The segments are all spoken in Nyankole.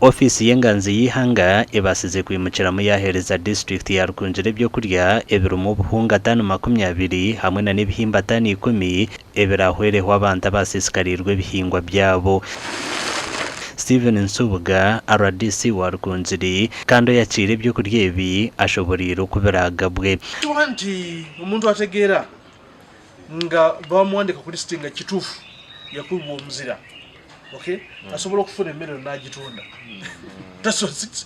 Ofiisi y'enganzi y'eihanga ebaasize kwimukiramu yaaheereza disiturikiti ya Rukungiri ebyokurya ebirimu obuhunga taani 20 hamwe na n'ebihimba taani ikumi ebiraahwereho abantu abaasiisikariirwe ebihingwa byabo. Steven Nsubuga, rdc wa Rukungiri kandi oyakiire ebyokurya ebi ashoboreire oku biraagabwe. Kiba nti omuntu ategeera nga bamuwandika ku lisiti nga kituufu yakubibwa omuzira okay asobola okufuna emmere eno n'agitunda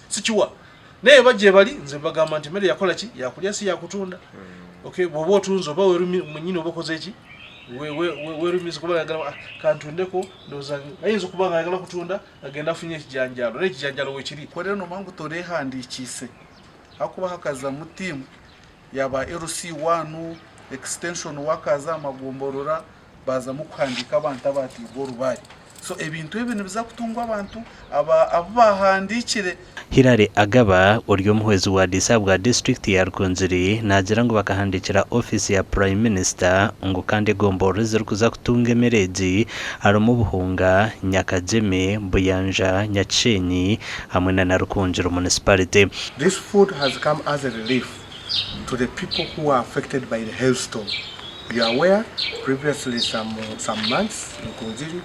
sikiwa naye eba gyebali nze mbagamba nti emmere yakola ki yakulya si yakutunda okay bw'oba otunze oba mwenyini oba okoze ki werumiza kuba ayagala ah, kantundeko ndowooza ayinza okuba nga ayagala kutunda agenda afunye ekijanjaalo naye ekijanjaalo wekiri Kora nomanya ngu toreehandiikiise ahakuba hakazamu tiimu ya ba LC one, extension workers aha magomborora baazamu kuhandiika abantu abaatiirwe orubaare. So ebintu ebi nibiza kutungwa abantu abu baahandiikire. Hillary Agaba, ori omuhwezi wa diisi ahabwa disiturikiti ya Rukungiri naagira ngu bakahandiikira ofiisi ya Prime Minister ngu kandi egomborora ezirikuza kutunga emere egi harimu Buhunga, Nyakagyeme, Buyanja, Nyakishenyi hamwe na na Rukungiri Municipality. This food has come as a relief to the people who were affected by the hailstorm. You are aware previously some some months Rukungiri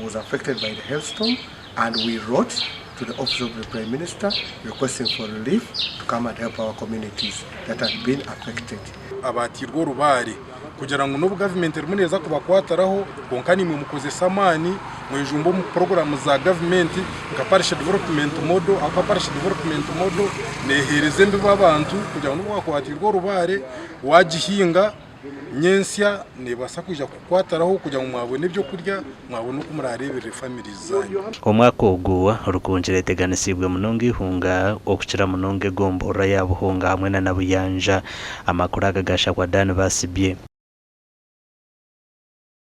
was affected by the hailstorm and we wrote to the office of the Prime Minister requesting for relief to come and help our communities that had been affected. Abateirwe orubaare kugira ngu n'obu gavumenti erimu neeza kubakwatiraho kwonka naimwe mukozese amaani mwejumbe omu puroguraamu za gavumenti nka Parish Development Model ahakuba Parish Development Model neeheereza embibo abantu kugira ngu n'obu waakwatirwe orubaare waagihinga nyentsya neebaasa kwija kukukwatiraho kugira ngu mwabona ebyokurya mwabona oku muraareeberere families zaanyu. Omwaka ogu, Rukungiri eteganisiibwe munonga eihunga okukira munonga egomborora ya Buhunga hamwe na Nabuyanja. Amakuru aga gashakwa Dan Basibye.